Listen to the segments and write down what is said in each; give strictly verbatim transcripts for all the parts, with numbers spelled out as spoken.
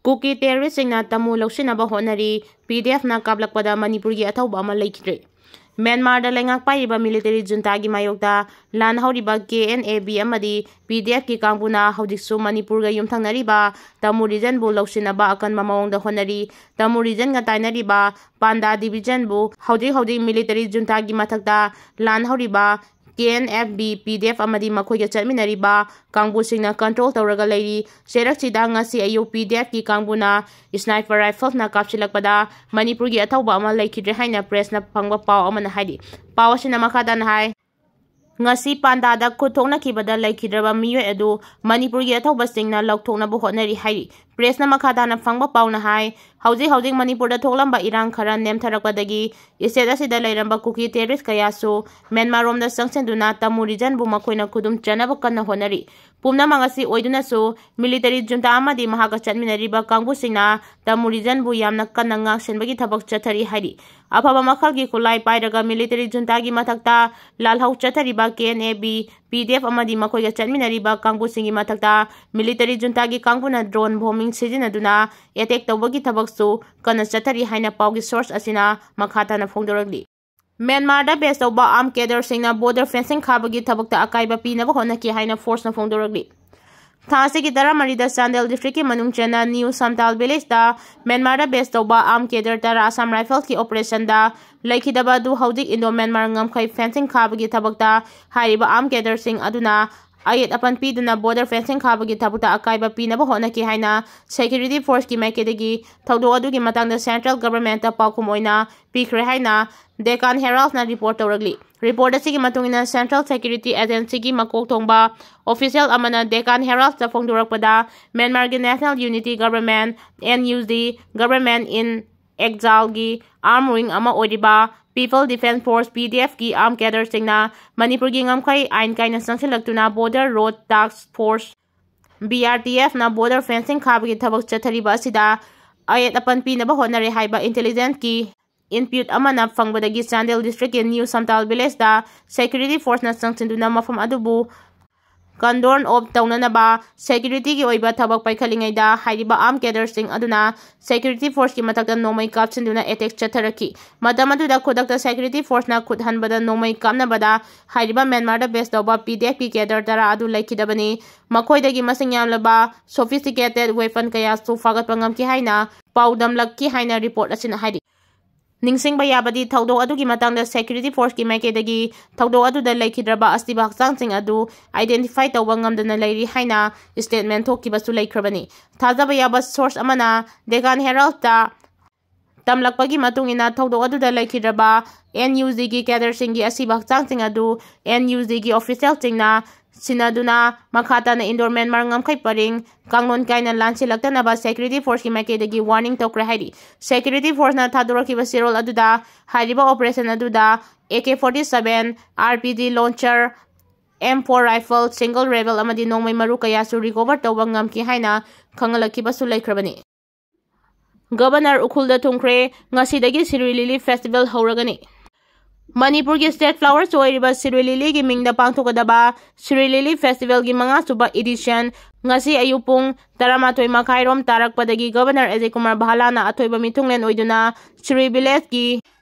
ꯀꯨꯀꯤ terroristꯁꯤꯡꯅ ꯇꯥꯃꯨ ꯂꯧꯁꯤꯟꯅꯕ ꯍꯣꯠꯅꯔꯤ꯫ PDFꯅ ꯀꯥꯞꯂꯛꯄꯗ ꯃꯅꯤꯄꯨꯔꯒꯤ ꯑꯊꯧꯕ ꯑꯃ ꯂꯩꯈꯤꯗ꯭ꯔꯦ꯫ ꯃ꯭ꯌꯥꯟꯃꯥꯔꯗ ꯂꯩꯉꯥꯛ ꯄꯥꯏꯔꯤꯕ military juntaꯒꯤ ꯃꯥꯌꯣꯛꯇ ꯂꯥꯟ ꯍꯧꯔꯤꯕ KNA-B ꯑꯃꯗꯤ PDFꯀꯤ ꯀꯥꯡꯕꯨꯅ ꯍꯧꯖꯤꯛꯁꯨ ꯃꯅꯤꯄꯨꯔꯒ ꯌꯨꯝꯊꯪꯅꯔꯤꯕ ꯇꯥꯃꯨ regionꯕꯨ ꯂꯧꯁꯤꯟꯅꯕ ꯑꯀꯟꯕ ꯃꯑꯣꯡꯗ ꯍꯣꯠꯅꯔꯤ꯫ ꯇꯥꯃꯨ regionꯒ ꯇꯥꯏꯅꯔꯤꯕ ꯄꯥꯟꯗꯥ divisionꯕꯨ ꯍꯧꯖꯤꯛ ꯍꯧꯖꯤꯛ military juntaꯒꯤ ꯃꯊꯛꯇ ꯂꯥꯟ ꯍꯧꯔꯤꯕ KNA-B, PDF ꯑꯃꯗꯤ ꯃꯈꯣꯏꯒ ꯆꯠꯃꯤꯟꯅꯔꯤꯕ ꯀꯥꯡꯕꯨꯁꯤꯡꯅ control ꯇꯧꯔꯒ ꯂꯩꯔꯤ꯫ ꯆꯩꯔꯛꯁꯤꯗ ꯉꯁꯤ ꯑꯌꯨꯛ PDFꯀꯤ ꯀꯥꯡꯕꯨꯅ sniper riflesꯅ ꯀꯥꯞꯁꯤꯜꯂꯛꯄꯗ ꯃꯅꯤꯄꯨꯔꯒꯤ ꯑꯊꯧꯕ ꯑꯃ ꯂꯩꯈꯤꯗ꯭ꯔꯦ ꯍꯥꯏꯅ pressꯅ ꯐꯪꯕ ꯄꯥꯎ ꯑꯃꯅ ꯍꯥꯏꯔꯤ꯫ ꯄꯥꯎ ꯑꯁꯤꯅ ꯃꯈꯥ ꯇꯥꯅ ꯍꯥꯏ, ꯉꯁꯤ ꯄꯥꯟꯗꯥꯗ ꯈꯨꯠ ꯊꯣꯛꯅꯈꯤꯕꯗ ꯂꯩꯈꯤꯗ꯭ꯔꯕ ꯃꯤꯑꯣꯏ ꯑꯗꯨ ꯃꯅꯤꯄꯨꯔꯒꯤ ꯑꯊꯧꯕꯁꯤꯡꯅ ꯂꯧꯊꯣꯛꯅꯕ ꯍꯣꯠꯅꯔꯤ ꯍꯥꯏꯔꯤ꯫ Pressꯅ ꯃꯈꯥ ꯇꯥꯅ ꯐꯪꯕ ꯄꯥꯎꯅ ꯍꯥꯏ, ꯍꯧꯖꯤꯛ ꯍꯧꯖꯤꯛ ꯃꯅꯤꯄꯨꯔꯗ ꯊꯣꯛꯂꯝꯕ ꯏꯔꯥꯡ ꯈꯔ ꯅꯦꯝꯊꯔꯛꯄꯗꯒꯤ state ꯑꯁꯤꯗ ꯂꯩꯔꯝꯕ ꯀꯨꯀꯤ terrorist ꯀꯌꯥꯁꯨ ꯃ꯭ꯌꯥꯟꯃꯥꯔꯔꯣꯝꯗ ꯆꯪꯁꯤꯟꯗꯨꯅ ꯇꯥꯃꯨ regionꯕꯨ ꯃꯈꯣꯏꯅ ꯈꯨꯗꯨꯝ ꯆꯟꯅꯕ ꯀꯟꯅ ꯍꯣꯠꯅꯔꯤ꯫ ꯄꯨꯝꯅꯃꯛ ꯑꯁꯤ ꯑꯣꯏꯗꯨꯅꯁꯨ military junta ꯑꯃꯗꯤ ꯃꯍꯥꯛꯀ ꯆꯠꯃꯤꯟꯅꯔꯤꯕ ꯀꯥꯡꯕꯨꯁꯤꯡꯅ ꯇꯥꯃꯨ regionꯕꯨ ꯌꯥꯝꯅ ꯀꯟꯅ ꯉꯥꯛꯁꯦꯟꯕꯒꯤ ꯊꯕꯛ ꯆꯠꯊꯔꯤ ꯍꯥꯏꯔꯤ꯫ ꯑꯐꯕ ꯃꯈꯜꯒꯤ ꯈꯨꯠꯂꯥꯏ ꯄꯥꯏꯔꯒ military juntaꯒꯤ ꯃꯊꯛꯇ ꯂꯥꯜꯍꯧ ꯆꯠꯊꯔꯤꯕ KNA-B, PDF ꯑꯃꯗꯤ ꯃꯈꯣꯏꯒ ꯆꯠꯃꯤꯟꯅꯔꯤꯕ ꯀꯥꯡꯕꯨꯁꯤꯡꯒꯤ ꯃꯊꯛꯇ military juntaꯒꯤ ꯀꯥꯡꯕꯨꯅ drone bombing ꯁꯤꯖꯤꯟꯅꯗꯨꯅ attack ꯇꯧꯕꯒꯤ ꯊꯕꯛꯁꯨ ꯀꯟꯅ ꯆꯠꯊꯔꯤ ꯍꯥꯏꯅ ꯄꯥꯎꯒꯤ source ꯑꯁꯤꯅ ꯃꯈꯥ ꯇꯥꯅ ꯐꯣꯡꯗꯣꯔꯛꯂꯤ꯫ ꯃ꯭ꯌꯥꯟꯃꯥꯔꯗ base ꯇꯧꯕ armed cadreꯁꯤꯡꯅ border fencing ꯈꯥꯕꯒꯤ ꯊꯕꯛꯇ ꯑꯀꯥꯏꯕ ꯄꯤꯅꯕ ꯍꯣꯠꯅꯈꯤ ꯍꯥꯏꯅ forceꯅ ꯐꯣꯡꯗꯣꯔꯛꯂꯤ꯫ ꯊꯥ ꯑꯁꯤꯒꯤ ꯇꯔꯥꯃꯔꯤꯗ ꯆꯥꯟꯗꯦꯜ districtꯀꯤ ꯃꯅꯨꯡ ꯆꯟꯅ New Samtal villageꯇ ꯃ꯭ꯌꯥꯟꯃꯥꯔꯗ base ꯇꯧꯕ armed cadre ꯇꯔꯥ Assam Riflesꯀꯤ operationꯗ ꯂꯩꯈꯤꯗꯕ ꯑꯗꯨ ꯍꯧꯖꯤꯛ Indo Myanmar ꯉꯝꯈꯩ fencing ꯈꯥꯕꯒꯤ ꯊꯕꯛꯇ ꯍꯥꯏꯔꯤꯕ armed cadreꯁꯤꯡ ꯑꯗꯨꯅ ꯑꯌꯦꯠ ꯑꯄꯟ ꯄꯤꯗꯨꯅ border fencing ꯈꯥꯕꯒꯤ ꯊꯕꯛꯇ ꯑꯀꯥꯏꯕ ꯄꯤꯅꯕ ꯍꯣꯠꯅꯈꯤ ꯍꯥꯏꯅ security forceꯀꯤ ꯃꯥꯏꯀꯩꯗꯒꯤ ꯊꯧꯗꯣꯛ ꯑꯗꯨꯒꯤ ꯃꯇꯥꯡꯗ central governmentꯇ ꯄꯥꯎꯈꯨꯝ ꯑꯣꯏꯅ ꯄꯤꯈ꯭ꯔꯦ ꯍꯥꯏꯅ Deccan Heraldꯅ report ꯇꯧꯔꯛꯂꯤ꯫ Report ꯑꯁꯤꯒꯤ ꯃꯇꯨꯡ ꯏꯟꯅ Central Security Agencyꯒꯤ ꯃꯀꯣꯛ ꯊꯣꯡꯕ official ꯑꯃꯅ Deccan Heraldꯇ ꯐꯣꯡꯗꯣꯔꯛꯄꯗ, ꯃ꯭ꯌꯥꯟꯃꯥꯔꯒꯤ National Unity Government, NUG, Government in Exileꯒꯤ arm wing ꯑꯃ ꯑꯣꯏꯔꯤꯕ People Defence Force, PDFꯀꯤ armed cadreꯁꯤꯡꯅ ꯃꯅꯤꯄꯨꯔꯒꯤ ꯉꯝꯈꯩ ꯑꯥꯏꯟ ꯀꯥꯏꯅ ꯆꯪꯁꯤꯜꯂꯛꯇꯨꯅ Border Road Task Force, BRTFꯅ border fencing ꯈꯥꯕꯒꯤ ꯊꯕꯛ ꯆꯠꯊꯔꯤꯕ ꯑꯁꯤꯗ ꯑꯌꯦꯠ ꯑꯄꯟ ꯄꯤꯅꯕ ꯍꯣꯠꯅꯔꯦ ꯍꯥꯏꯕ intelligenceꯀꯤ input ꯑꯃꯅ ꯐꯪꯕꯗꯒꯤ ꯆꯥꯟꯗꯦꯜ districtꯀꯤ New Samtal villageꯇ security forceꯅ ꯆꯪꯁꯤꯟꯗꯨꯅ ꯃꯐꯝ ꯑꯗꯨꯕꯨ condone of ꯇꯧꯅꯅꯕ security ꯒꯤ ꯑꯣꯏꯕ ꯊꯕꯛ ꯄꯥꯏꯈꯠꯂꯤꯉꯩꯗ ꯍꯥꯏꯔꯤꯕ armed cadre ꯁꯤꯡ ꯑꯗꯨꯅ security force ꯀꯤ ꯃꯊꯛꯇ ꯅꯣꯡꯃꯩ ꯀꯥꯞꯁꯤꯟꯗꯨꯅ attack ꯆꯠꯊꯔꯛꯈꯤ꯫ ꯃꯇꯝ ꯑꯗꯨꯗ ꯈꯨꯗꯛꯇ security force ꯅ ꯈꯨꯠ ꯍꯟꯕꯗ ꯅꯣꯡꯃꯩ ꯀꯥꯞꯅꯕꯗ ꯍꯥꯏꯔꯤꯕ ꯃ꯭ꯌꯥꯟꯃꯥꯔꯗ base ꯇꯧꯕ P D F ꯀꯤ cadre ꯇꯔꯥ ꯑꯗꯨ ꯂꯩꯈꯤꯗꯕꯅꯤ꯫ ꯃꯈꯣꯏꯗꯒꯤ ꯃꯁꯤꯡ ꯌꯥꯝꯂꯕ sophisticated weapon ꯀꯌꯥꯁꯨ ꯐꯥꯒꯠꯄ ꯉꯝꯈꯤ ꯍꯥꯏꯅ ꯄꯥꯎꯗꯝꯂꯛꯈꯤ ꯍꯥꯏꯅ report ꯑꯁꯤꯅ ꯍꯥꯏꯔꯤ꯫ ꯅꯤꯡꯁꯤꯡꯕ ꯌꯥꯕꯗꯤ, ꯊꯧꯗꯣꯛ ꯑꯗꯨꯒꯤ ꯃꯇꯥꯡꯗ security force ꯀꯤ ꯃꯥꯏꯀꯩꯗꯒꯤ ꯊꯧꯗꯣꯛ ꯑꯗꯨꯗ ꯂꯩꯈꯤꯗ꯭ꯔꯕ ꯑꯁꯤꯕ ꯍꯛꯆꯥꯡꯁꯤꯡ ꯑꯗꯨ identify ꯇꯧꯕ ꯉꯝꯗꯅ ꯂꯩꯔꯤ ꯍꯥꯏꯅ statement ꯊꯣꯛꯈꯤꯕꯁꯨ ꯂꯩꯈ꯭ꯔꯕꯅꯤ꯫ ꯊꯥꯖꯕ ꯌꯥꯕ source ꯑꯃꯅ Deccan Herald ꯇ ꯇꯝꯂꯛꯄꯒꯤ ꯃꯇꯨꯡ ꯏꯟꯅ, ꯊꯧꯗꯣꯛ ꯑꯗꯨꯗ ꯂꯩꯈꯤꯗ꯭ꯔꯕ N U G ꯒꯤ cadre ꯁꯤꯡꯒꯤ ꯑꯁꯤꯕ ꯍꯛꯆꯥꯡꯁꯤꯡ ꯑꯗꯨ N U G ꯒꯤ official ꯁꯤꯡꯅ ꯁꯤꯟꯅꯗꯨꯅ ꯃꯈꯥ ꯇꯥꯅ Indo Myanmar ꯉꯝꯈꯩ ꯄꯔꯤꯡ ꯀꯥꯡꯂꯣꯟ ꯀꯥꯏꯅ ꯂꯥꯟꯁꯤꯜꯂꯛꯇꯅꯕ security force ꯀꯤ ꯃꯥꯏꯀꯩꯗꯒꯤ warning ꯇꯧꯈ꯭ꯔꯦ ꯍꯥꯏꯔꯤ꯫ Security force ꯅ ꯊꯥꯗꯣꯔꯛꯈꯤꯕ ꯆꯦꯔꯣꯜ ꯑꯗꯨꯗ ꯍꯥꯏꯔꯤꯕ operation ꯑꯗꯨꯗ A K forty seven, R P G launcher, M four rifle, single barrel ꯑꯃꯗꯤ ꯅꯣꯡꯃꯩ ꯃꯔꯨ ꯀꯌꯥꯁꯨ recover ꯇꯧꯕ ꯉꯝꯈꯤ ꯍꯥꯏꯅ ꯈꯪꯍꯜꯂꯛꯈꯤꯕꯁꯨ ꯂꯩꯈ꯭ꯔꯕꯅꯤ꯫ Governor ꯎꯈ꯭ꯔꯨꯜꯗ ꯊꯨꯡꯈ꯭ꯔꯦ꯫ ꯉꯁꯤꯗꯒꯤ Shri Lily Festival ꯍꯧꯔꯒꯅꯤ꯫ ꯃꯅꯤꯄꯨꯔꯒꯤ state flowers ꯑꯣꯏꯔꯤꯕ Shri Lily ꯒꯤ ꯃꯤꯡꯗ ꯄꯥꯡꯊꯣꯛꯀꯗꯕ Shri Lily Festival ꯒꯤ ꯃꯉꯥꯁꯨꯕ edition ꯉꯁꯤ ꯑꯌꯨꯛ ꯄꯨꯡ ꯇꯔꯥꯃꯥꯊꯣꯏ ꯃꯈꯥꯏ ꯔꯣꯝ ꯇꯥꯔꯛꯄꯗꯒꯤ Governor ꯑꯖꯌ ꯀꯨꯃꯥꯔ ꯚꯥꯂꯥꯅ ꯑꯊꯣꯏꯕ ꯃꯤꯊꯨꯡꯂꯦꯟ ꯑꯣꯏꯗꯨꯅ Shri Village ꯀꯤ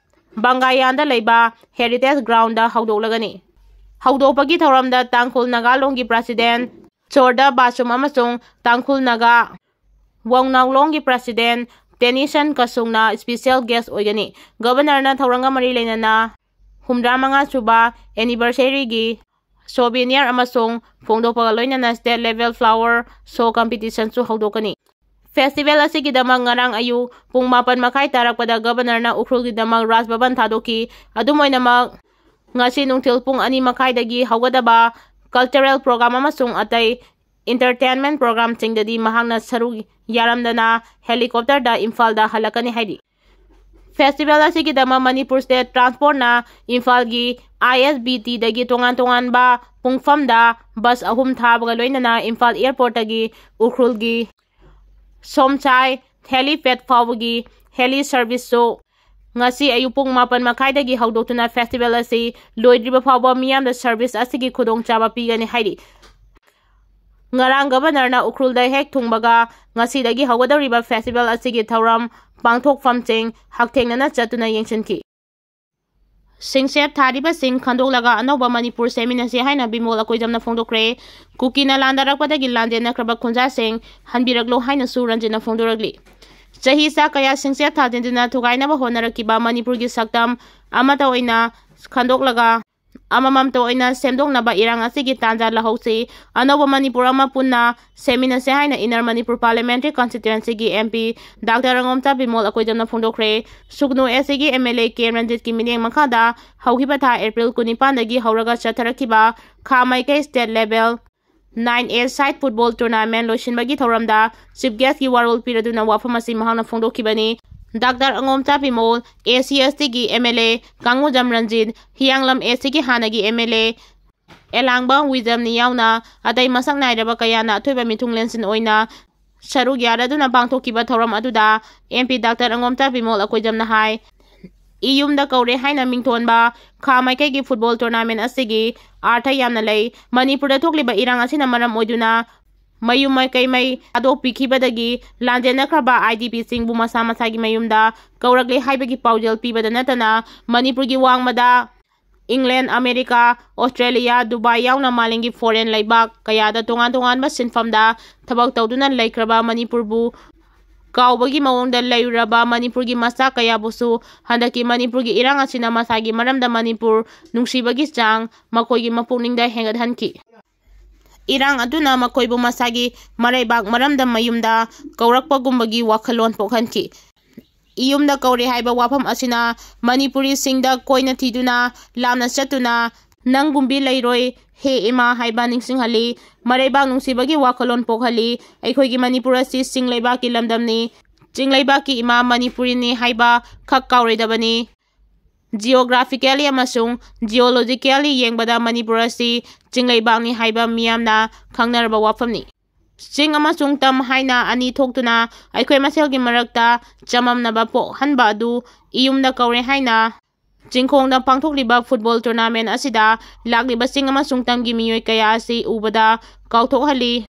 ꯕꯪꯒꯥꯌꯥꯟꯗ ꯂꯩꯕ Heritage Ground ꯗ ꯍꯧꯗꯣꯛꯂꯒꯅꯤ꯫ ꯍꯧꯗꯣꯛꯄꯒꯤ ꯊꯧꯔꯝꯗ ꯇꯥꯡꯈꯨꯜ ꯅꯥꯒꯥ ꯂꯣꯡꯒꯤ president ꯆꯣꯔꯗꯥ ꯕꯥꯁꯨꯝ ꯑꯃꯁꯨꯡ ꯇꯥꯡꯈꯨꯜ ꯅꯥꯒꯥ ꯋꯥꯎꯅꯥꯎꯂꯣꯡꯒꯤ president ꯇꯦꯅꯤꯁꯟ ꯀꯁꯨꯡꯅ special guest ꯑꯣꯏꯒꯅꯤ꯫ Governor ꯅ ꯊꯧꯔꯝꯒ ꯃꯔꯤ ꯂꯩꯅꯅ ꯍꯨꯝꯗ꯭ꯔꯥ ꯃꯉꯥ ꯁꯨꯕ anniversary ꯒꯤ souvenir ꯑꯃꯁꯨꯡ ꯐꯣꯡꯗꯣꯛꯄꯒ ꯂꯣꯏꯅꯅ state level flower show competition ꯁꯨ ꯍꯧꯗꯣꯛꯀꯅꯤ꯫ Festival ꯑꯁꯤꯒꯤꯗꯃꯛ ꯉꯔꯥꯡ ꯑꯌꯨꯛ ꯄꯨꯡ ꯃꯥꯄꯟ ꯃꯈꯥꯏ ꯇꯥꯔꯛꯄꯗ Governor ꯅ ꯎꯈ꯭ꯔꯨꯜꯒꯤꯗꯃꯛ ꯔꯥꯖ ꯚꯕꯟ ꯊꯥꯗꯣꯛꯈꯤ꯫ ꯑꯗꯨꯝ ꯑꯣꯏꯅꯃꯛ, ꯉꯁꯤ ꯅꯨꯡꯊꯤꯜ ꯄꯨꯡ ꯑꯅꯤ ꯃꯈꯥꯏꯗꯒꯤ ꯍꯧꯒꯗꯕ cultural program ꯑꯃꯁꯨꯡ ꯑꯇꯩ entertainment program ꯁꯤꯡꯗꯗꯤ ꯃꯍꯥꯛꯅ ꯁꯔꯨꯛ ꯌꯥꯔꯝꯗꯅ helicopter ꯗ ꯏꯝꯐꯥꯜꯗ ꯍꯜꯂꯛꯀꯅꯤ ꯍꯥꯏꯔꯤ꯫ Festival ꯑꯁꯤꯒꯤꯗꯃꯛ ꯃꯅꯤꯄꯨꯔ State Transport ꯅ ꯏꯝꯐꯥꯜꯒꯤ I S B T ꯗꯒꯤ ꯇꯣꯉꯥꯟ ꯇꯣꯉꯥꯟꯕ ꯄꯨꯡꯐꯝꯗ bus ꯑꯍꯨꯝ ꯊꯥꯕꯒ ꯂꯣꯏꯅꯅ ꯏꯝꯐꯥꯜ airport ꯇꯒꯤ ꯎꯈ꯭ꯔꯨꯜꯒꯤ ꯁꯣꯝꯁꯥꯏ helipad ꯐꯥꯎꯕꯒꯤ heli service ꯁꯨ ꯉꯁꯤ ꯑꯌꯨꯛ ꯄꯨꯡ ꯃꯥꯄꯟ ꯃꯈꯥꯏꯗꯒꯤ ꯍꯧꯗꯣꯛꯇꯨꯅ festival ꯑꯁꯤ ꯂꯣꯏꯗ꯭ꯔꯤꯕ ꯐꯥꯎꯕ ꯃꯤꯌꯥꯝꯗ service ꯑꯁꯤꯒꯤ ꯈꯨꯗꯣꯡꯆꯥꯕ ꯄꯤꯒꯅꯤ ꯍꯥꯏꯔꯤ꯫ ꯉꯔꯥꯡ ꯒꯕꯔꯅꯔꯅ ꯎꯈ꯭ꯔꯨꯜꯗ ꯍꯦꯛ ꯊꯨꯡꯕꯒ ꯉꯁꯤꯗꯒꯤ ꯍꯧꯒꯗꯧꯔꯤꯕ ꯐꯦꯁꯇꯤꯚꯦꯜ ꯑꯁꯤꯒꯤ ꯊꯧꯔꯝ ꯄꯥꯡꯊꯣꯛꯐꯝꯁꯤꯡ ꯍꯛꯊꯦꯡꯅꯅ ꯆꯠꯇꯨꯅ ꯌꯦꯡꯁꯤꯟꯈꯤ꯫ ꯁꯤꯡꯆꯦꯞ ꯊꯥꯔꯤꯕꯁꯤꯡ ꯈꯟꯗꯣꯛꯂꯒ ꯑꯅꯧꯕ ꯃꯅꯤꯄꯨꯔ ꯁꯦꯝꯃꯤꯟꯅꯁꯤ ꯍꯥꯏꯅ ꯕꯤꯃꯣꯜ ꯑꯀꯣꯏꯖꯝꯅ ꯐꯣꯡꯗꯣꯛꯈ꯭ꯔꯦ꯫ ꯀꯨꯀꯤꯅ ꯂꯥꯟꯗꯥꯔꯛꯄꯗꯒꯤ ꯂꯥꯟꯖꯦꯟꯅꯈ꯭ꯔꯕ ꯈꯨꯟꯖꯥꯁꯤꯡ ꯍꯟꯕꯤꯔꯛꯂꯣ ꯍꯥꯏꯅꯁꯨ ꯔꯟꯖꯤꯠꯅ ꯐꯣꯡꯗꯣꯔꯛꯂꯤ꯫ ꯆꯍꯤ ꯆꯥ ꯀꯌꯥ ꯁꯤꯡꯆꯦꯞ ꯊꯥꯖꯤꯟꯗꯨꯅ ꯊꯨꯒꯥꯏꯅꯕ ꯍꯣꯠꯅꯔꯛꯈꯤꯕ ꯃꯅꯤꯄꯨꯔꯒꯤ ꯁꯛꯇꯝ ꯑꯃꯠꯇ ꯑꯣꯏꯅ ꯈꯟꯗꯣꯛꯂꯒ ꯑꯃꯃꯝꯇ ꯑꯣꯏꯅ ꯁꯦꯝꯗꯣꯛꯅꯕ ꯏꯔꯥꯡ ꯑꯁꯤꯒꯤ ꯇꯥꯟꯖꯥ ꯂꯧꯍꯧꯁꯤ꯫ ꯑꯅꯧꯕ ꯃꯅꯤꯄꯨꯔ ꯑꯃ ꯄꯨꯟꯅ ꯁꯦꯝꯃꯤꯟꯅꯁꯦ ꯍꯥꯏꯅ ꯏꯟꯅꯔ ꯃꯅꯤꯄꯨꯔ ꯄꯥꯔꯂꯤꯌꯥꯃꯦꯟꯇꯔꯤ ꯀꯟꯁꯇꯤꯇ꯭ꯋꯦꯟꯁꯤꯒꯤ M P doctor Angomcha Bimol ꯑꯀꯣꯏꯖꯝꯅ ꯐꯣꯡꯗꯣꯛꯈ꯭ꯔꯦ꯫ ꯁꯨꯒꯅꯨ ꯑꯦꯁ ꯁꯤꯒꯤ ꯑꯦꯝ ꯑꯦꯜ ꯑꯦ ꯀꯦ ꯔꯟꯖꯤꯠꯀꯤ ꯃꯤꯠꯌꯦꯡ ꯃꯈꯥꯗ ꯍꯧꯈꯤꯕ ꯊꯥ ꯑꯦꯄ꯭ꯔꯤꯜ ꯀꯨꯟꯅꯤꯄꯥꯟꯗꯒꯤ ꯍꯧꯔꯒ ꯆꯠꯊꯔꯛꯈꯤꯕ ꯈꯥ ꯃꯥꯏꯀꯩ ꯁ꯭ꯇꯦꯠ ꯂꯦꯚꯦꯜ ꯅꯥꯏꯟ ꯑꯦ ꯁꯥꯏꯠ ꯐꯨꯠꯕꯣꯜ ꯇꯣꯔꯅꯥꯃꯦꯟ ꯂꯣꯏꯁꯤꯟꯕꯒꯤ ꯊꯧꯔꯝꯗ ꯆꯤꯐ ꯒꯦꯁꯀꯤ ꯋꯥꯔꯣꯜ ꯄꯤꯔꯗꯨꯅ ꯋꯥꯐꯝ ꯑꯁꯤ ꯃꯍꯥꯛꯅ ꯐꯣꯡꯗꯣꯛꯈꯤꯕꯅꯤ꯫ ꯗꯥꯛꯇꯔ ꯑꯉꯣꯝꯆꯥ ꯕꯤꯃꯣꯜ, ꯑꯦ ꯁꯤ ꯑꯦꯁ ꯇꯤꯒꯤ ꯑꯦꯝ ꯑꯦꯜ ꯑꯦ ꯀꯥꯡꯉꯨꯖꯝ ꯔꯟꯖꯤꯠ, ꯍꯤꯌꯥꯡꯂꯝ ꯑꯦꯁ ꯁꯤꯒꯤ ꯍꯥꯟꯅꯒꯤ ꯑꯦꯝ ꯑꯦꯜ ꯑꯦ ꯑꯦꯂꯥꯡꯕꯝ ꯋꯤꯖꯝꯅꯤ ꯌꯥꯎꯅ ꯑꯇꯩ ꯃꯁꯛ ꯅꯥꯏꯔꯕ ꯀꯌꯥꯅ ꯑꯊꯣꯏꯕ ꯃꯤꯊꯨꯡꯂꯦꯟꯁꯤꯟ ꯑꯣꯏꯅ ꯁꯔꯨꯛ ꯌꯥꯔꯗꯨꯅ ꯄꯥꯡꯊꯣꯛꯈꯤꯕ ꯊꯧꯔꯝ ꯑꯗꯨꯗ M P doctor Angomcha Bimol ꯑꯀꯣꯏꯖꯝꯅ ꯍꯥꯏ, ꯏꯌꯨꯝꯗ ꯀꯧꯔꯦ ꯍꯥꯏꯅ ꯃꯤꯡꯊꯣꯟꯕ ꯈꯥ ꯃꯥꯏꯀꯩꯒꯤ ꯐꯨꯠꯕꯣꯜ ꯇꯣꯔꯅꯥꯃꯦꯟ ꯑꯁꯤꯒꯤ ꯑꯥꯔꯊ ꯌꯥꯝꯅ ꯂꯩ꯫ ꯃꯅꯤꯄꯨꯔꯗ ꯊꯣꯛꯂꯤꯕ ꯏꯔꯥꯡ ꯑꯁꯤꯅ ꯃꯔꯝ ꯑꯣꯏꯗꯨꯅ ꯃꯌꯨꯝ ꯃꯀꯩ ꯃꯩ ꯊꯥꯗꯣꯛꯄꯤꯈꯤꯕꯗꯒꯤ ꯂꯥꯟꯖꯦꯟꯅꯈ꯭ꯔꯕ ꯑꯥꯏ ꯗꯤ ꯄꯤꯁꯤꯡꯕꯨ ꯃꯁꯥ ꯃꯁꯥꯒꯤ ꯃꯌꯨꯝꯗ ꯀꯧꯔꯛꯂꯦ ꯍꯥꯏꯕꯒꯤ ꯄꯥꯎꯖꯦꯜ ꯄꯤꯕꯗ ꯅꯠꯇꯅ ꯃꯅꯤꯄꯨꯔꯒꯤ ꯋꯥꯡꯃꯗ ꯏꯪꯂꯦꯟ, ꯑꯃꯦꯔꯤꯀꯥ, ꯑꯣꯁꯇ꯭ꯔꯦꯂꯤꯌꯥ, ꯗꯨꯕꯥꯏ ꯌꯥꯎꯅ ꯃꯥꯂꯦꯝꯒꯤ ꯐꯣꯔꯦꯟ ꯂꯩꯕꯥꯛ ꯀꯌꯥꯗ ꯇꯣꯉꯥꯟ ꯇꯣꯉꯥꯟꯕ ꯁꯤꯟꯐꯝꯗ ꯊꯕꯛ ꯇꯧꯗꯨꯅ ꯂꯩꯈ꯭ꯔꯕ ꯃꯅꯤꯄꯨꯔꯕꯨ ꯀꯥꯎꯕꯒꯤ ꯃꯑꯣꯡꯗ ꯂꯩꯔꯨꯔꯕ ꯃꯅꯤꯄꯨꯔꯒꯤ ꯃꯆꯥ ꯀꯌꯥꯕꯨꯁꯨ ꯍꯟꯗꯛꯀꯤ ꯃꯅꯤꯄꯨꯔꯒꯤ ꯏꯔꯥꯡ ꯑꯁꯤꯅ ꯃꯁꯥꯒꯤ ꯃꯔꯝꯗ ꯃꯅꯤꯄꯨꯔ ꯅꯨꯡꯁꯤꯕꯒꯤ ꯆꯥꯡ ꯃꯈꯣꯏꯒꯤ ꯃꯄꯨꯛꯅꯤꯡꯗ ꯍꯦꯟꯒꯠꯍꯟꯈꯤ꯫ ꯏꯔꯥꯡ ꯑꯗꯨꯅ ꯃꯈꯣꯏꯕꯨ ꯃꯁꯥꯒꯤ ꯃꯔꯩꯕꯥꯛ ꯃꯔꯝꯗ ꯃꯌꯨꯝꯗ ꯀꯧꯔꯛꯄꯒꯨꯝꯕꯒꯤ ꯋꯥꯈꯜꯂꯣꯟ ꯄꯣꯛꯍꯟꯈꯤ꯫ ꯏꯌꯨꯝꯗ ꯀꯧꯔꯦ ꯍꯥꯏꯕ ꯋꯥꯐꯝ ꯑꯁꯤꯅ ꯃꯅꯤꯄꯨꯔꯤꯁꯤꯡꯗ ꯀꯣꯏꯅ ꯊꯤꯗꯨꯅ ꯂꯥꯞꯅ ꯆꯠꯇꯨꯅ "ꯅꯪꯒꯨꯝꯕꯤ ꯂꯩꯔꯣꯏ ꯍꯦ ꯏꯃꯥ" ꯍꯥꯏꯕ ꯅꯤꯡꯁꯤꯡꯍꯜꯂꯤ꯫ ꯃꯔꯩꯕꯥꯛ ꯅꯨꯡꯁꯤꯕꯒꯤ ꯋꯥꯈꯜꯂꯣꯟ ꯄꯣꯛꯍꯜꯂꯤ꯫ ꯑꯩꯈꯣꯏꯒꯤ ꯃꯅꯤꯄꯨꯔ ꯑꯁꯤ ꯆꯤꯡ ꯂꯩꯕꯥꯛꯀꯤ ꯂꯝꯗꯝꯅꯤ, ꯆꯤꯡ ꯂꯩꯕꯥꯛꯀꯤ ꯏꯃꯥ ꯃꯅꯤꯄꯨꯔꯤꯅꯤ ꯍꯥꯏꯕ ꯈꯛ ꯀꯥꯎꯔꯣꯏꯗꯕꯅꯤ꯫ Geographically ꯑꯃꯁꯨꯡ geologically ꯌꯦꯡꯕꯗ ꯃꯅꯤꯄꯨꯔ ꯑꯁꯤ ꯆꯤꯡꯂꯩꯕꯥꯛꯅꯤ ꯍꯥꯏꯕ ꯃꯤꯌꯥꯝꯅ ꯈꯪꯅꯔꯕ ꯋꯥꯐꯝꯅꯤ꯫ ꯆꯤꯡ ꯑꯃꯁꯨꯡ ꯇꯝ ꯍꯥꯏꯅ ꯑꯅꯤ ꯊꯣꯛꯇꯨꯅ ꯑꯩꯈꯣꯏ ꯃꯁꯦꯜꯒꯤ ꯃꯔꯛꯇ ꯆꯃꯝꯅꯕ ꯄꯣꯛꯍꯟꯕ ꯑꯗꯨ ꯏꯌꯨꯝꯗ ꯀꯧꯔꯦ ꯍꯥꯏꯅ ꯆꯤꯡꯈꯣꯡꯗ ꯄꯥꯡꯊꯣꯛꯂꯤꯕ football tournament ꯑꯁꯤꯗ ꯂꯥꯛꯂꯤꯕ ꯆꯤꯡ ꯑꯃꯁꯨꯡ ꯇꯝꯒꯤ ꯃꯤꯑꯣꯏ ꯀꯌꯥ ꯑꯁꯤ ꯎꯕꯗ ꯀꯥꯎꯊꯣꯛꯍꯜꯂꯤ꯫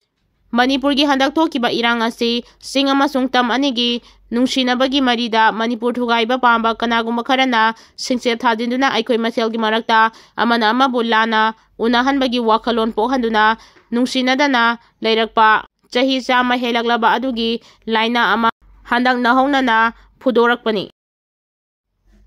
ꯃꯅꯤꯄꯨꯔꯒꯤ ꯍꯟꯗꯛ ꯊꯣꯛꯈꯤꯕ ꯏꯔꯥꯡ ꯑꯁꯤ ꯆꯤꯡ ꯑꯃꯁꯨꯡ ꯇꯝ ꯑꯅꯤꯒꯤ ꯅꯨꯡꯁꯤꯅꯕꯒꯤ ꯃꯔꯤꯗ ꯃꯅꯤꯄꯨꯔ ꯊꯨꯒꯥꯏꯕ ꯄꯥꯝꯕ ꯀꯅꯥꯒꯨꯝꯕ ꯈꯔꯅ ꯁꯤꯡꯆꯦꯞ ꯊꯥꯖꯤꯟꯗꯨꯅ ꯑꯩꯈꯣꯏ ꯃꯁꯦꯜꯒꯤ ꯃꯔꯛꯇ ꯑꯃꯅ ꯑꯃꯕꯨ ꯂꯥꯟꯅ ꯎꯅꯍꯟꯕꯒꯤ ꯋꯥꯈꯜꯂꯣꯟ ꯄꯣꯛꯍꯟꯗꯨꯅ ꯅꯨꯡꯁꯤꯅꯗꯅ ꯂꯩꯔꯛꯄ ꯆꯍꯤ ꯆꯥꯝꯃ ꯍꯦꯜꯂꯛꯂꯕ ꯑꯗꯨꯒꯤ ꯂꯥꯏꯅꯥ ꯑꯃ ꯍꯟꯗꯛ ꯅꯧꯍꯧꯅꯅ ꯐꯨꯗꯣꯔꯛꯄꯅꯤ꯫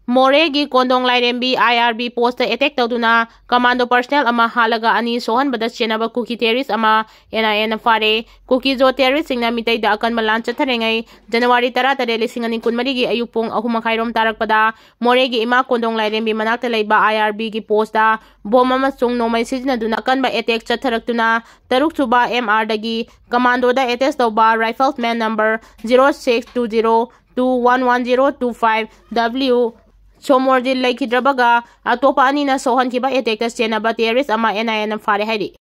ꯃꯣꯔꯦꯒꯤ ꯀꯣꯟꯗꯣꯡ ꯂꯥꯏꯔꯦꯝꯕꯤ I R B post attack ꯇꯧꯗꯨꯅ commando personnel ꯑꯃ ꯍꯥꯠꯂꯒ ꯑꯅꯤ ꯁꯣꯛꯍꯟꯕꯗ ꯆꯦꯟꯅꯕ ꯀꯨꯀꯤ terrorist ꯑꯃ N I A ꯅ ꯐꯥꯔꯦ꯫ ꯀꯨꯀꯤ-ꯖꯣ terrorist ꯁꯤꯡꯅ ꯃꯤꯇꯩꯗ ꯑꯀꯟꯕ ꯂꯥꯟ ꯆꯠꯊꯔꯤꯉꯩ January ꯇꯔꯥꯇꯔꯦꯠ, ꯂꯤꯁꯤꯡ ꯑꯅꯤ ꯀꯨꯟꯃꯔꯤꯒꯤ ꯑꯌꯨꯛ ꯄꯨꯡ ꯑꯍꯨꯝ ꯃꯈꯥꯏꯔꯣꯝ ꯇꯥꯔꯛꯄꯗ ꯃꯣꯔꯦꯒꯤ ꯏꯃꯥ ꯀꯣꯟꯗꯣꯡ ꯂꯥꯏꯔꯦꯝꯕꯤ ꯃꯅꯥꯛꯇ ꯂꯩꯕ I R B ꯒꯤ post ꯇ bomb ꯑꯃꯁꯨꯡ ꯅꯣꯡꯃꯩ ꯁꯤꯖꯤꯟꯅꯗꯨꯅ ꯑꯀꯟꯕ attack ꯆꯠꯊꯔꯛꯇꯨꯅ ꯇꯔꯨꯛ ꯁꯨꯕ M R ꯗꯒꯤ commando ꯗ attach ꯇꯧꯕ rifleman number zero six two zero two one one zero two five W Somorjit ꯂꯩꯈꯤꯗ꯭ꯔꯕꯒ ꯑꯇꯣꯞꯄ ꯑꯅꯤꯅ ꯁꯣꯛꯍꯟꯈꯤꯕ attack ꯇ ꯆꯦꯟꯅꯕ terrorist ꯑꯃ N I A ꯅ ꯐꯥꯔꯦ ꯍꯥꯏꯔꯤ꯫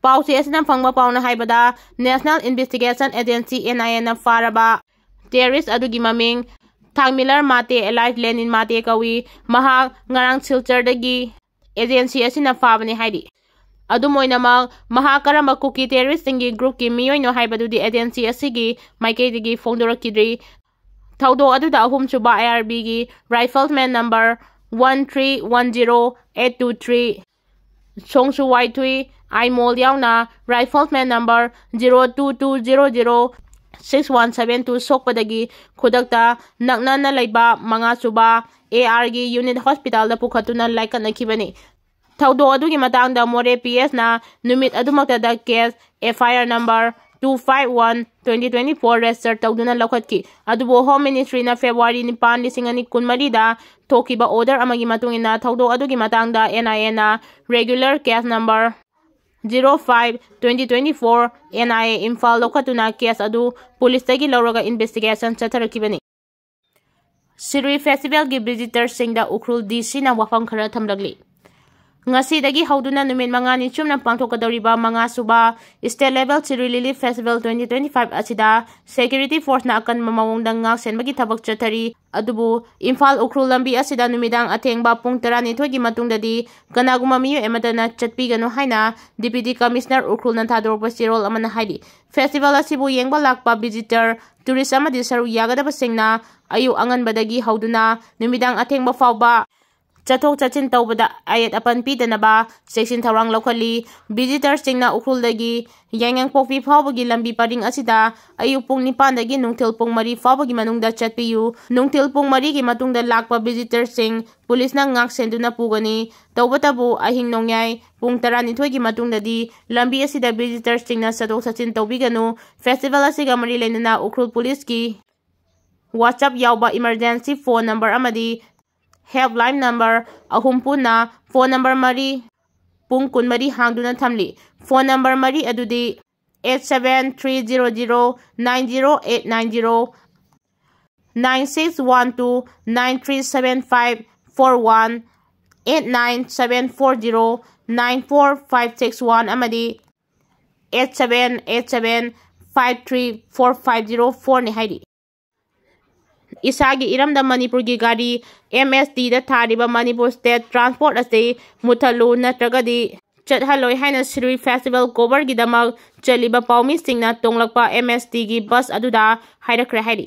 ꯄꯥꯎꯆꯦ ꯑꯁꯤꯅ ꯐꯪꯕ ꯄꯥꯎꯅ ꯍꯥꯏꯕꯗ National Investigation Agency N I A ꯅ ꯐꯥꯔꯕ terrorist ꯑꯗꯨꯒꯤ ꯃꯃꯤꯡ ꯊꯥꯡꯃꯤꯂꯔ ꯃꯥꯇꯦ alias ꯂꯦꯅꯤꯟ ꯃꯥꯇꯦ ꯀꯧꯏ꯫ ꯃꯍꯥꯛ ꯉꯔꯥꯡ ꯁꯤꯜꯆꯔꯗꯒꯤ agency ꯑꯁꯤꯅ ꯐꯥꯕꯅꯤ ꯍꯥꯏꯔꯤ꯫ ꯑꯗꯨꯝ ꯑꯣꯏꯅꯃꯛ, ꯃꯍꯥꯛ ꯀꯔꯝꯕ ꯀꯨꯀꯤ terrorist ꯁꯤꯡꯒꯤ group ꯀꯤ ꯃꯤꯑꯣꯏꯅꯣ ꯍꯥꯏꯕꯗꯨꯗꯤ agency ꯑꯁꯤꯒꯤ ꯃꯥꯏꯀꯩꯗꯒꯤ ꯐꯣꯡꯗꯣꯔꯛꯈꯤꯗ꯭ꯔꯤ꯫ ꯊꯧꯗꯣꯛ ꯑꯗꯨꯗ ꯑꯍꯨꯝꯁꯨꯕ I R B ꯒꯤ rifleman number one three one zero eight two three, ꯁꯣꯡꯁꯨ ꯋꯥꯏꯊꯨꯏ, Aimol ꯌꯥꯎꯅ rifleman number zero two two zero zero six one seven two ꯁꯣꯛꯄꯗꯒꯤ ꯈꯨꯗꯛꯇ ꯅꯛꯅꯅ ꯂꯩꯕ ꯃꯉꯥꯁꯨꯕ A R ꯒꯤ unit hospital ꯗ ꯄꯨꯈꯠꯇꯨꯅ ꯂꯥꯏꯀꯠꯅꯈꯤꯕꯅꯤ꯫ ꯊꯧꯗꯣꯛ ꯑꯗꯨꯒꯤ ꯃꯇꯥꯡꯗ ꯃꯣꯔꯦ P S ꯅ ꯅꯨꯃꯤꯠ ꯑꯗꯨꯃꯛꯇꯗ case F I R number two five one twenty twenty four register ꯇꯧꯗꯨꯅ ꯂꯧꯈꯠꯈꯤ꯫ ꯑꯗꯨꯕꯨ Home Ministry ꯅ February ꯅꯤꯄꯥꯟ, ꯂꯤꯁꯤꯡ ꯑꯅꯤ ꯀꯨꯟꯃꯔꯤꯗ ꯊꯣꯛꯈꯤꯕ order ꯑꯃꯒꯤ ꯃꯇꯨꯡ ꯏꯟꯅ ꯊꯧꯗꯣꯛ ꯑꯗꯨꯒꯤ ꯃꯇꯥꯡꯗ N I A ꯅ regular case number zero five twenty twenty four N I A Imphal ꯂꯧꯈꯠꯇꯨꯅ case ꯑꯗꯨ police ꯇꯒꯤ ꯂꯧꯔꯒ investigation ꯆꯠꯊꯔꯛꯈꯤꯕꯅꯤ꯫ ꯁꯤꯔꯨꯏ festival ꯒꯤ visitor ꯁꯤꯡꯗ ꯎꯈ꯭ꯔꯨꯜ D C ꯅ ꯋꯥꯐꯝ ꯈꯔ ꯊꯝꯂꯛꯂꯤ꯫ ꯉꯁꯤꯗꯒꯤ ꯍꯧꯗꯨꯅ ꯅꯨꯃꯤꯠ ꯃꯉꯥꯅꯤ ꯆꯨꯞꯅ ꯄꯥꯡꯊꯣꯛꯀꯗꯧꯔꯤꯕ ꯃꯉꯥ ꯁꯨꯕ State Level Sirui Lily Festival twenty twenty-five ꯑꯁꯤꯗ security forceꯅ ꯑꯀꯟꯕ ꯃꯑꯣꯡꯗ ꯉꯥꯛ ꯁꯦꯟꯕꯒꯤ ꯊꯕꯛ ꯆꯠꯊꯔꯤ꯫ ꯑꯗꯨꯕꯨ ꯏꯝꯐꯥꯜ ꯎꯈ꯭ꯔꯨꯜ ꯂꯝꯕꯤ ꯑꯁꯤꯗ ꯅꯨꯃꯤꯗꯥꯡ ꯑꯊꯦꯡꯕ ꯄꯨꯡ ꯇꯔꯥꯅꯤꯊꯣꯏꯒꯤ ꯃꯇꯨꯡꯗꯗꯤ ꯀꯅꯥꯒꯨꯝꯕ ꯃꯤꯑꯣꯏ ꯑꯃꯠꯇꯅ ꯆꯠꯄꯤꯒꯅꯨ ꯍꯥꯏꯅ Deputy Commissioner ꯎꯈ꯭ꯔꯨꯜꯅ ꯊꯥꯗꯣꯔꯛꯄ ꯆꯦꯔꯣꯜ ꯑꯃꯅ ꯍꯥꯏꯔꯤ꯫ Festival ꯑꯁꯤꯕꯨ ꯌꯦꯡꯕ ꯂꯥꯛꯄ visitor, tourist ꯑꯃꯗꯤ ꯁꯔꯨꯛ ꯌꯥꯒꯗꯕꯁꯤꯡꯅ ꯑꯌꯨꯛ ꯑꯉꯟꯕꯗꯒꯤ ꯍꯧꯗꯨꯅ ꯅꯨꯃꯤꯗꯥꯡ ꯑꯊꯦꯡꯕ ꯐꯥꯎꯕ ꯆꯠꯊꯣꯛ ꯆꯠꯁꯤꯟ ꯇꯧꯕꯗ ꯑꯌꯦꯠ ꯑꯄꯟ ꯄꯤꯗꯅꯕ ꯆꯦꯛꯁꯤꯟ ꯊꯧꯔꯥꯡ ꯂꯧꯈꯠꯂꯤ꯫ Visitorꯁꯤꯡꯅ ꯎꯈ꯭ꯔꯨꯜꯗꯒꯤ ꯌꯥꯏꯉꯪꯄꯣꯛꯄꯤ ꯐꯥꯎꯕꯒꯤ ꯂꯝꯕꯤ ꯄꯔꯤꯡ ꯑꯁꯤꯗ ꯑꯌꯨꯛ ꯄꯨꯡ ꯅꯤꯄꯥꯟꯗꯒꯤ ꯅꯨꯡꯊꯤꯜ ꯄꯨꯡ ꯃꯔꯤ ꯐꯥꯎꯕꯒꯤ ꯃꯅꯨꯡꯗ ꯆꯠꯄꯤꯌꯨ꯫ ꯅꯨꯡꯊꯤꯜ ꯄꯨꯡ ꯃꯔꯤꯒꯤ ꯃꯇꯨꯡꯗ ꯂꯥꯛꯄ visitorꯁꯤꯡ ꯄꯨꯂꯤꯁꯅ ꯉꯥꯛ ꯁꯦꯟꯗꯨꯅ ꯄꯨꯒꯅꯤ꯫ ꯇꯧꯕꯇꯕꯨ ꯑꯍꯤꯡ ꯅꯣꯡꯌꯥꯏ ꯄꯨꯡ ꯇꯔꯥꯅꯤꯊꯣꯏꯒꯤ ꯃꯇꯨꯡꯗꯗꯤ ꯂꯝꯕꯤ ꯑꯁꯤꯗ visitorꯁꯤꯡꯅ ꯆꯠꯊꯣꯛ ꯆꯠꯁꯤꯟ ꯇꯧꯕꯤꯒꯅꯨ꯫ Festival ꯑꯁꯤꯒ ꯃꯔꯤ ꯂꯩꯅꯅ ꯎꯈ꯭ꯔꯨꯜ ꯄꯨꯂꯤꯁꯀꯤ WhatsApp ꯌꯥꯎꯕ emergency phone number ꯑꯃꯗꯤ helpline number ꯑꯍꯨꯝ ꯄꯨꯟꯅ phone number ꯃꯔꯤ ꯄꯨꯡ ꯀꯨꯟꯃꯔꯤ ꯍꯥꯡꯗꯨꯅ ꯊꯝꯂꯤ꯫ Phone number ꯃꯔꯤ ꯑꯗꯨꯗꯤ eight seven three zero zero nine zero eight nine zero, nine six one two nine three seven five four one, eight nine seven four zero nine four five six one ꯑꯃꯗꯤ eight seven eight seven five three four five zero four ꯅꯤ ꯍꯥꯏꯔꯤ꯫ ꯏꯁꯥꯒꯤ ꯏꯔꯝꯗꯝ ꯃꯅꯤꯄꯨꯔꯒꯤ ꯒꯥꯔꯤ MSTꯗ ꯊꯥꯔꯤꯕ Manipur State Transport ꯑꯁꯤ ꯃꯨꯠꯊꯠꯂꯨ ꯅꯠꯇ꯭ꯔꯒꯗꯤ ꯆꯠꯍꯜꯂꯣꯏ ꯍꯥꯏꯅ Sirui Festival coverꯒꯤꯗꯃꯛ ꯆꯠꯂꯤꯕ ꯄꯥꯎꯃꯤꯁꯤꯡꯅ ꯇꯣꯡꯂꯛꯄ MSTꯒꯤ bus ꯑꯗꯨꯗ ꯍꯥꯏꯔꯛꯈ꯭ꯔꯦ ꯍꯥꯏꯔꯤ꯫